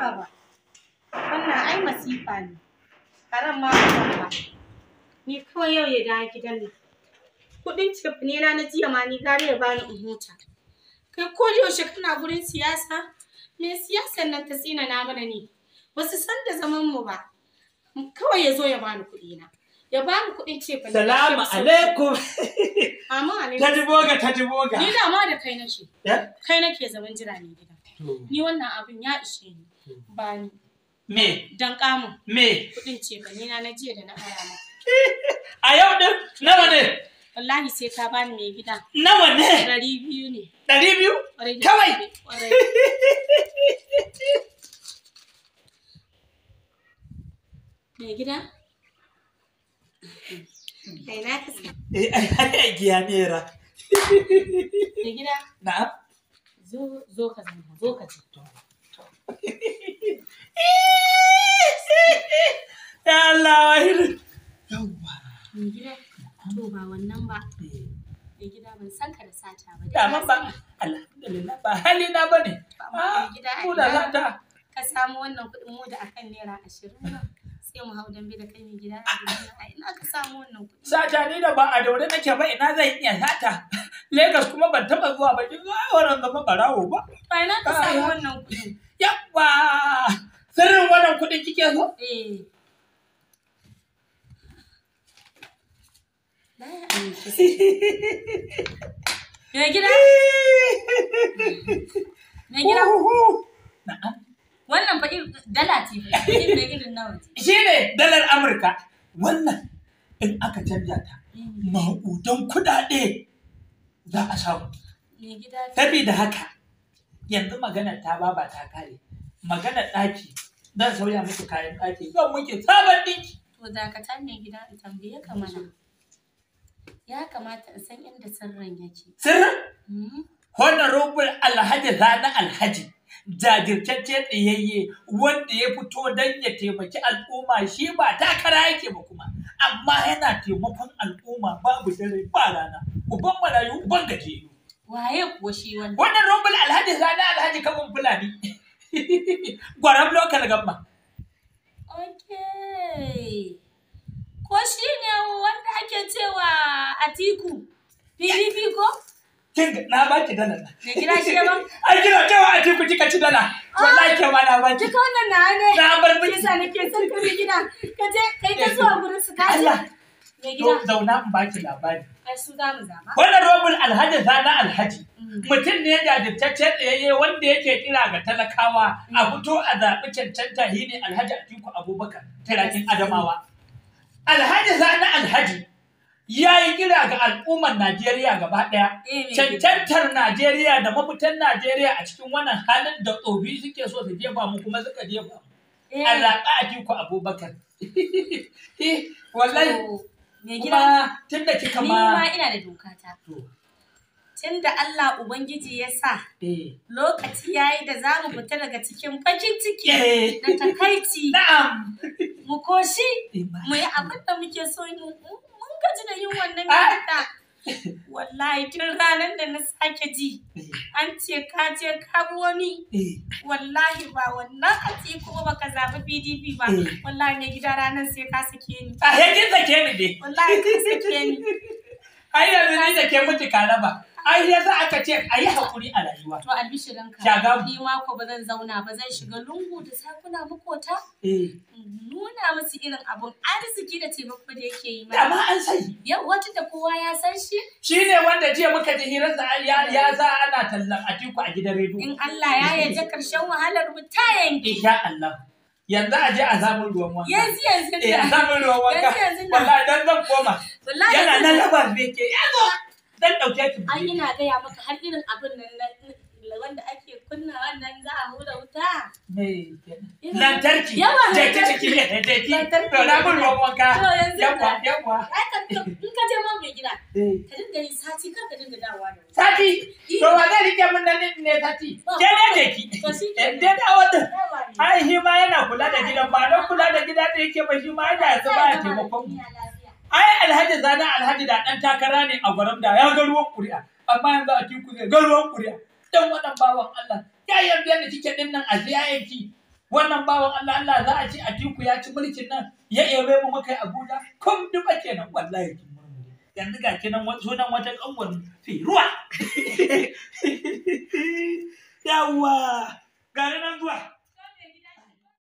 Haba. Wannan ai masifa ne. Haram ma ba. Ni kawai yau ya dawo gidan nan. Kuɗin cefane na na jiya ma ni gare ya bani in huta. Kai ko da yaushe kana gurin siyasa? Me siyasan nan ta tsina na mana ne? Ba su san da zaman mu ba. Kawai ya zo ya bani kuɗi na. Ya bani kuɗin cefane. Salamu alaikum. Amin alaikum. Ta ji boga, ta ji boga. Ni dama da kai nake. Ya? Kai nake zaman jira ne gida. Ni wannan abin ya ishe ni. Ba ni. Me? Dan kamun Me? kuɗin cefane na na jiya da na ara maka. A yau din nawa ne? Wallahi sai ka bani mai gida. Nawa ne? 200 ne. 200? Ƙwarai da Kawai? gaske, ƙwarai. Mai gida? Kai na ka sa. Eh, ai, ai, giya nera. Mai gida, Na'am. zo zo ka zauna, zo ka ci. Ya Allah wahidu. Yawwa. Mai gida, to ba wannan ba. Mai gida ban san ka da sata ba. Daman ba, alhamdulillah ba halina ba ne. Mai gida, a Ko da ina sata. ka samu wannan kuɗin mu da akan ₦20 nan. Sai mu hau dambe da kai mai gida a gidan nan. A ina ka samu wannan kuɗi? Sata ni da ba a daure nake ba ina zan iya sata. Lagos kuma ban taɓa zuwa ba kin ga wannan zama barawo ba. To a ina ka samu wannan kuɗin? Yawwa! Sirrin wannan kuɗin kike so? Eh. Na yi amince. Mai gida? Mai gida? Na'am. Wannan fa dala ce fa, irin da irin nawa ce. Shi ne dalar Amurka. Wannan in aka canja ta, maƙudan kuɗaɗe za a samu. Mai gida Sabida haka, yanzu maganar ta baba ta kare. Maganar ɗaki, zan sauya miki kayan ɗaki, zan miki sabon ɗinki. to dakata mai gida in tambaye ka mana. Ya kamata in san inda sirrin yake. Sirrin? Hmm? Honorable Alhaji Sani Alhaji, jajirtacce tsayayye wanda ya fito don ya taimaki al'umma shi ba takara yake ba kuma, amma yana taimakon al'umma babu dare ba rana, uban marayu uban gajiyu. Waye kuwa shi wannan? Honorable Alhaji Sani Alhaji kabin Fulani, gwaram local gamma. Okay. Ko shi ne wanda ake cewa Atiku? PDP ko? Kin ga na baki dala nan. Mai gida shi ya ban? Ai kina cewa a teku kika ci dala. Wallahi ke ma na baki. Duka wannan na ne. Na bar miki. Kisa nake son ka mai gida. Ka je kai ta zuwa gurin su ka je. Allah. Mai To gida. zauna in baki labari. Ai su za mu zaba. Wannan Robin Alhaji Sani Alhaji mutum ne jajirtacce tsayayye wanda yake kira ga talakawa a fito a zaɓi cancanta shi ne Alhaji Atiku Abubakar tirakin Adamawa. Alhaji Sani Alhaji ya yi kira ga al'ummar Najeriya gaba ɗaya. Eh, mai gida. Cancantar Najeriya da mafitan Najeriya a cikin wannan halin da tsofi suke so su jefa mu kuma suka jefa mu. Eh. A zaɓi Atiku Abubakar. Eh, Wallahi To, Mai gida. kuma tun da kika Ni ma ma. ina da doka ta. To, Tunda Allah Ubangiji ya sa eh. lokaci yayi da za mu fita daga cikin bakin ciki Eh. da takaici Na'am. mu koshi mu yi abin da muke so mu mun gaji da yin wannan gida. Wallahi tun ranar da na sake ji an ce ka je ka bi wani wallahi ba wannan Atiku ba baka zaɓi PDP ba Eh. wallahi mai gida ranar sai ka sake ni A hekin sake ni dai. wallahi ka sake ni Ai yanzu ni da ke miki karaba. Ai yasa aka ce a yi hakuri a rayuwa. To albishirinka, Shagamu. ni ma ko ba zan zauna ba zan shiga lungu da sakuna makota Eh. in nuna musu irin abun arziki da taimako da yake yi mana. Dama an sani. Yau wata da kowa ya san shi Shi ne wanda jiya muka ji hirarsa ya sa ana tallan Atiku a gidan rediyo. in Allah ya yarda karshen wahalar mu ta yanke. Insha Allah. Yanzu a je a samu ruwan wanka. Yanzu yanzu Eh, a nan. samu ruwan wanka. Yanzu yanzu nan. Wallahi dan zan koma. Wallahi Yana yanzu nan nan. labar me ke. Ya zo. Dan dauke ki. Ai ina gaya maka har irin abun nan wanda ake kunna wannan za a hura wuta. Me kenan? Irin- Lantarki. Yawa, Je ki lantarki. ciki. Je ki. Lantarki. To na mun ruwan wanka. To yanzu Yawwa, nan. yawwa. Ai in ka je ma mai gida Eh. ka dinga yin sati kar ka dinga dawowa da wuri. Sati, to wa zai rike mun nan ne sati? Ke ne je ki. To shi Eh, kenan. dai da wannan. Yawa ne. Ai shi ma yana kula da gidan ba don kula da gida da yake ba shi ma yana yanzu ba ya taimakon mu. Ai Alhaji Sani Alhaji da ɗan takara ne a gwaram da ya ga ruwan ƙuri'a. Amma yanzu a tiku zai ga ruwan ƙuri'a. Dan wannan bawan Allah ya yarda yadda kike din nan a ziyayenki. Wannan bawan Allah Allah za a ce Atiku ya ci mulkin nan ya ebe mu muka yi Abuja kun duba kenan wallahi kin murmure. Yanzu ga kinan sunan wata kanwar ruwa. Yawwa, ga nan zuwa.